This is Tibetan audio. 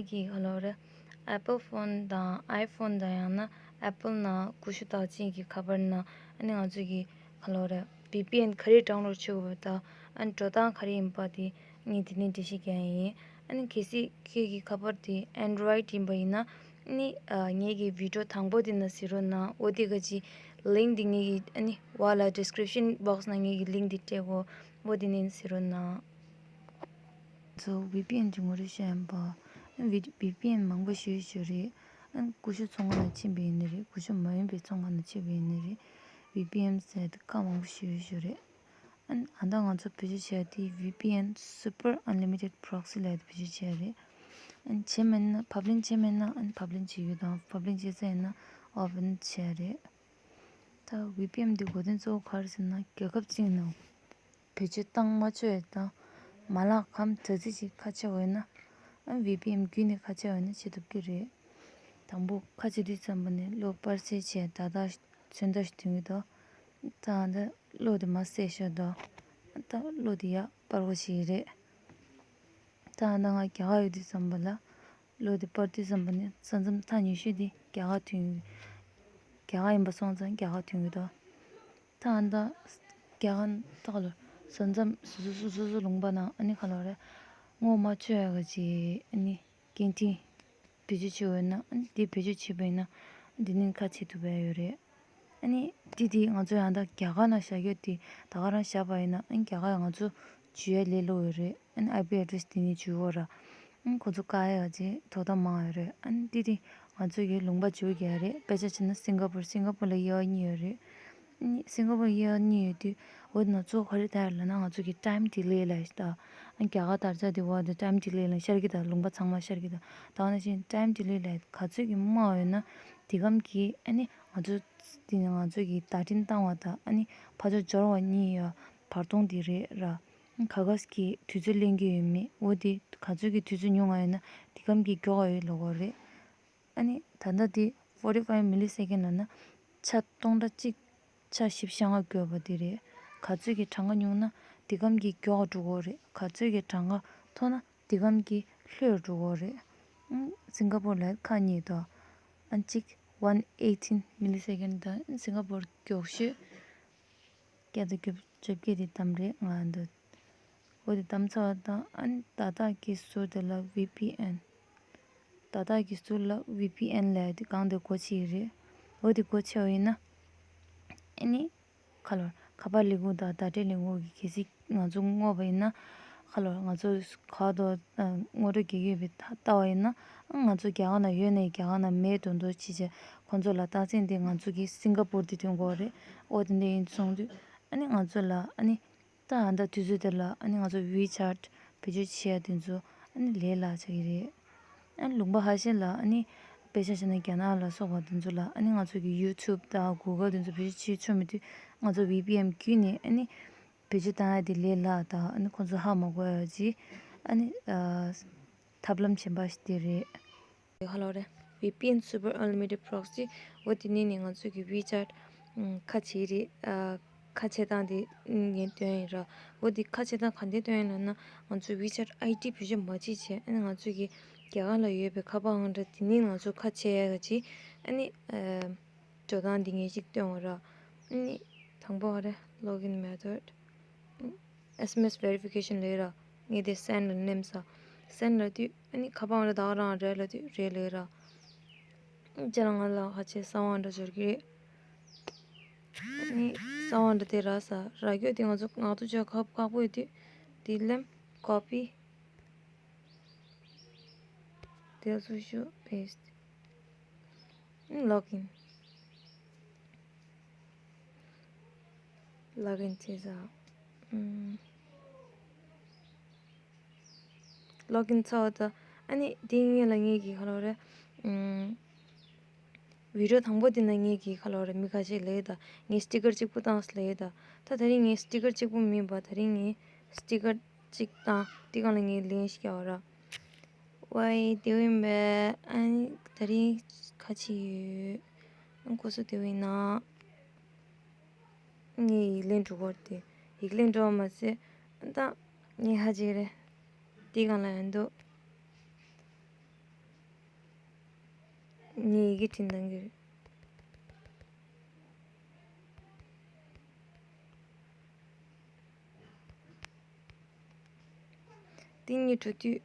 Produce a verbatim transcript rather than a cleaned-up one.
གི་ཁ་ལོ་རེད། Apple phone དང་iPhone དང་ཡང་ན་Apple ནང་ཀུ་ཤུ་རྟགས་ཅན་གྱི་ཁ་པར་ནང་ཨ་ནི་ང་ཚོ་གི་ཁ་ལོ་རེད། V P N ག་རེ་download བྱེད་དགོས་པ་དང་ཨ་ནི་འགྲོ་སྟངས་ག་རེ་ཡིན་པ་དེ་ངས་དེ་ནས་འགྲེལ་བཤད་རྒྱག་ཡ་ཡིན། ཨ་ནི་གལ་སྲིད་ཁྱེད་ཀྱི་ཁ་པར་དེ་Android ཡིན་པ་ཡིན་ན་ཨ་ནི་ངེད་ཀྱི་video དང་པོ་དེ་ནང་གཟིགས་རོགས་གནང་། འོ་དེ་ག་ཅི་link དེ་ངེད་ཀྱི་ཨ་ནི་བ་ལ་description box ནང་ངེད་ཀྱི་link དེ་སྤྲད་གོ། འོ་དེ་ནས་གཟིགས་རོགས་གནང་། ཚོ་V P N གྱི་ངོ་རེ་བཤད་ཡིན་པ། ཨ་ནི་V- V P N མང་པོ་ཞིག་ཡོད་ཤོས་རེད། ཨ་ནི་ཀུ་ཤུ་ཚོང་ཁང་ལ་ཕྱིན་པ་ཡིན་ནི་རེད། ཀུ་ཤུ་མ་ཡིན་པའི་ཚོང་ཁང་ལ་ཕྱིན་པ་ཡིན་ནི་རེད། V P N ཟེར་ཏེ་ཁ་མང་པོ་ཞིག་ཡོད་ཤོས་རེད། ཨ་ནི་ཨ་ད་ང་ཚོ་བེད་སྤྱོད་བྱས་དེ་V P N Super Unlimited Proxy ལབ་དེ་བེད་སྤྱོད་བྱས་རེད། ཨ་ནི་བྱས་མེད་ན་བབ་ལེན་བྱས་མེད་ན་ཨ་ནི་བབ་ལེན་བྱེད་རྒྱུ་དང་བབ་ལེན་བྱས་ཚར་ཡིན་ན་open བྱས་རེད། ད་V P N འདི་དགོས་དོན་གཙོ་བོ་ག་རེ་ཟེར་ན་རྒྱལ་ཁབ་གཅིག་ནང་བེད་སྤྱོད་བཏང་མ་ཆོག་ཡ་དང་མ་ལག་གམ་དྲ་ཚིགས་ཤིག་ཁ་ཕྱེ་བ་ཡིན་ན་ཨ་ནི་V P N བརྒྱུད་ནས་ཁ་ཕྱེ་བ་ཡིན་ན་བྱེད་ཐུབ་ཀྱི་རེད། དང་པོ་ཁ་ཕྱེ་དུས་ཙམ་པ་ནས་གློག་པར་སེལ་བྱས་ད་ལྟ་མཚོན་རྟགས་ཤིག་ཐོན་གྱི་འདུག་ད་ལྟ་གློག་དེ་མར་སེལ་ཤོག་འདུག་ད་གློག་དེ་ཡར་སྤར་དགོས་ཤིག་རེད། ད་ང་རྒྱ་གར་ཡོད་དུས་ཙམ་པ་ལ་གློག་དེ་སྤར་དུས་ཙམ་པ་ནས་ས་མཚམས་ཐག་ཉེ་ཤོས་དེ་རྒྱ་གར་ཐོན་ཡོད། རྒྱ་གར་ཡིན་པ་སོང་ཙང་རྒྱ་གར་ཐོན་གྱི་འདུག་ད་ད་རྒྱ་གར་ད་ག་ལོ་ས་མཚམས་སོ་སོ་སོ་སོ་སོ་ལུང་པ་ནང་ཨ་ནི་ག་ལོ་རེད། ངོ་མ་ཆོད་ཡ་ག་ཅིག་ཨ་ནི་སྐད་འཕྲིན་བེད་སྤྱོད་བྱེད་འོས་ན་ཨ་ནི་དེ་བེད་སྤྱོད་བྱེད་པ་ཡིན་ན་འདི་ནས་ཁ་ཕྱེ་ཐུབ་པ་ཡོད་རེད། ཨ་ནི་དེ་དེ་ང་ཚོ་ཡང་ད་རྒྱ་གར་ནང་བཞག་ཡོད་དེ་ད་ག་རང་བཞག་པ་ཡིན་ན་ཨ་ནི་རྒྱ་གར་ང་ཚོ་འཇུ་ཡ་ལས་སླ་པོ་ཡོད་རེད། ཨ་ནི་I P address དེ་ནས་འཇུ་འོ་ར། ཨ་ནི་ཁོ་ཚོ་བཀག་ཡ་ཅིག་དོ་ད་མང་ཡོད་རེད། ཨ་ནི་དེ་དེ་ང་ཚོ་གི་ལུང་པ་འཇུ་རྒྱ་རེད། དཔེ་ཆ་བྱས་ན་སིང་ག་པུར་སིང་ག་པུར་ལ་དབྱེ་བ་གཉིས་ཡོད་རེད། ཨ་ནི་སིང་ག་པུར་དབྱེ་བ་གཉིས་ཡོད་དུས་འོ་དེ་ནང་གཙོ་བོ་ག་རེ་ད་ལབ་ན་ང་ཚོ་གི་time delay ལབ་ཡ་ཞིག་ད། ཨ་ནི་རྒྱ་གར་དར་ཆ་དེ་འོ་དེ་time delay ལབ་ཤར་གི་ད་ལུང་པ་ཚང་མ་ཤར་གི་ད། ད་ག་ནང་བཞིན་time delay ལབ་ཡ་ག་ཚོད་ཀྱི་དམའ་བ་ཡོད་ན་དེ་གམ་གི་ཨ་ནི་ང་ཚོ་དེ་ནི་ང་ཚོ་གི་བརྡ་འཕྲིན་བཏང་བ་དང་ཨ་ནི་ཕར་ཕྱོགས་འབྱོར་བ་གཉིས་ཡ་བར་སྟོང་དེ་རེད་ར། ག་གས་ཀྱི་དུས་ཚོད་ལེན་གྱི་ཡོད་མེད་འོ་དེ་ག་ཚོད་ཀྱི་དུས་ཚོད་ཉུང་བ་ཡོད་ན་དེ་གམ་གྱི་མགྱོགས་པ་ཡོད་ལབ་དགོས་རེད། ཨ་ནི་ད་ལྟ་དེ་forty five millisecond ལབ་ན་ཆ་སྟོང་ཕྲག་གཅིག་ཆ་བཞི་བཅུ་ཞེ་ལྔ་དགོས་པ་དེ་རེད། ག་ཚོད་ཀྱི་གྲངས་ཀ་ཉུང་ན་དེ་གམ་གྱི་མགྱོགས་པ་འགྲོ་གི་རེད། ག་ཚོད་ཀྱི་གྲངས་ཀ་མཐོ་ན་དེ་གམ་གྱི་ལྷོད་འགྲོ་གི་རེད། ཨང་སིང་ག་པུར་ལ་ཁག་གཉིས་འདུག་ཨ་གཅིག་one eighteen millisecond དང་སིང་ག་པུར་མགྱོགས་ཤོས་བརྒྱ་དང་བཅོ་བརྒྱད་དེ་ཙམ་རེད་ང་འདོད། འོ་དེ་དམ་ཚ་བ་དང་ཨ་ནི་ད་ལྟ་གི་ཟུར་དེ་ལ་V P N། ད་ལྟ་གི་ཟུར་ལ་V P N ལབ་ཡ་དེ་གང་དེ་སྒོ་ཕྱེ་ཡི་རེད། འོ་དེ་སྒོ་ཕྱེ་བ་ཡིན་ན་ཨ་ནི་ཁ་ལོ་ཁ་པར་ལས་ཁུངས་དང་བརྡ་སྤྲོད་ལས་ཁུངས་ཀྱི་གལ་སྲིད་ང་ཚོ་བསྔོགས་པ་ཡིན་ན་ཁ་ལོ་ང་ཚོ་ག་དོ་སྔོན་འགྲོ་གི་ཡོད་པའི་ལྟ་བ་ཡིན་ན་ང་ཚོ་རྒྱ་གར་ན་ཡོད་ནའི་རྒྱ་གར་ན་མེད་དོན་དོ་ཅི་བྱས་ཁོང་ཚོ་ལ་རྟགས་མཚན་དེ་ང་ཚོ་གི་སིང་ག་པུར་དེ་ཐོན་གོ་རེད། འོ་དེ་འདྲ་ཡིན་སོང་དུས་ཨ་ནི་ང་ཚོ་ལ་ཨ་ནི། ད་ཨ་ད་དུས་ཚོད་དེ་ལ་ཨ་ནི་ང་ཚོ་WeChat བེད་སྤྱོད་བྱེད་ཡ་དེ་ཚོ་ཨ་ནི་ལས་སླ་ཆགས་ཀྱི་རེད། ཨ་ནི་ལུང་པ་ཁ་ཤས་ལ་ཨ་ནི་དཔེ་ཆ་བཞག་ན་རྒྱ་ནག་ལ་སོགས་པ་དེ་ཚོ་ལ་ཨ་ནི་ང་ཚོ་གི་YouTube དང་Google དེ་ཚོ་བེད་སྤྱོད་བྱེད་ཆོག་མི་དུས་ང་ཚོ་V P N བརྒྱུད་ནས་ཨ་ནི་བེད་སྤྱོད་བཏང་ཡ་དེ་ལས་སླ་དང་ཨ་ནི་ཁོང་ཚོ་ཧ་མ་གོ་ཡ་ཅིག་ཨ་ནི་ཨ་ཐབས་ལམ་གཞན་པ་ཞིག་དེ་རེད། ཧ་ལོ་རེད། V P N Super Unlimited Proxy འོ་དེ་ནས་ནི་ང་ཚོ་གི་WeChat ཁ་ཕྱེ་རེད། ཁ་ཕྱེ་སྟངས་དེ་ངས་སྟོན་ཡིན་ར། འོ་དེ་ཁ་ཕྱེ་སྟངས་ག་འདྲ་སྟོན་ཡིན་ལབ་ན་ང་ཚོ་WeChat I D བེད་སྤྱོད་མ་བྱེད་བྱས་ཨ་ནི་ང་ཚོ་གི་རྒྱ་གར་ལ་ཡོད་པའི་ཁ་པར་ཨང་གྲངས་དེ་ནས་ང་ཚོ་ཁ་ཕྱེ་ཡ་ག་ཅིག་ཨ་ནི་འགྲོ་སྟངས་དེ་ངས་ཅིག་སྟོན་འོ་ར། ཨ་ནི་དང་པོ་ཨ་རེ་login method S M S verification ལས་ར། ངས་དེ་send ལ་ནེམ་ས། send ལ་དུས་ཨ་ནི་ཁ་པར་ར་ད་ག་རང་རེད་ལ་དུས་རེད་ལས་ར། ཅ་ལ་ང་ལ་ཁ་ཆེ་ས་བང་འདྲ་འབྱོར་གི་རེད། ཨ་ནི་ས་བང་འདྲ་དེ་ར་ས་ར་སྐྱོ་དེ་ང་ཚོ་ངག་ཐོག་ཆོད་ཁག་ཁག་པོ་ཡོད་དུས་དེ་ལེམ་copy དེ་ཚུར་ཞུ་paste login login བྱས་ས། login ཚར་བ་དང་ཨ་ནི་དེ་ངེད་ལ་ངེད་ཀྱི་ཁ་ལོ་རེད། video དང་པོ་དེ་ན་ངེད་ཀྱི་ཁ་ལོ་རེད་མི་ཁ་ཤས་ལས་ད་ངས་sticker གཅིག་པུ་བཏང་ལས་ད་ད་ད་རིང་ངས་sticker གཅིག་པུ་མིན་པ་ད་རིང་ངས་sticker གཅིག་བཏང་དེ་གང་ལ་ངས་ལན་ཞིག་རྒྱག་པ་ར། ཝའི་དེ་བས་མེད་ཨ་ནི་ད་རིང་ཁ་ཆེ་ཡོད་ཨ་ཁོ་སོ་དེ་བས་ན། ངས་ཡིག་ལན་འགྲོ་གོ་དེ་ཡིག་ལན་འགྲོ་བ་མ་ཟད་ད་ངས་ཧ་ཅིག་རེད། དེ་གང་ལ་ཡང་འདུག་ངས་ཡི་གེ་བྲིས་འདང་གི་རེད། དེ་གཉིས་འགྲོ་དུས།